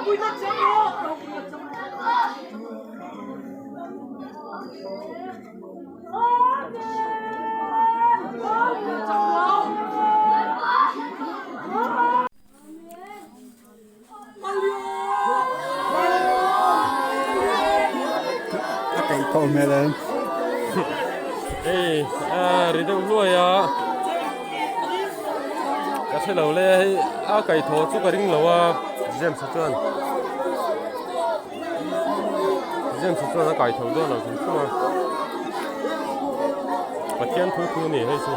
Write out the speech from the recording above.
A kaih tawh hmel em? Hei a ri deuh hluai a ka hre lo le hei a kaih thaw chu ka ring lo a James a chuan James a chuan a kaih tho dawn lo hrim hrim a Pathian thu thu a ni hei chu.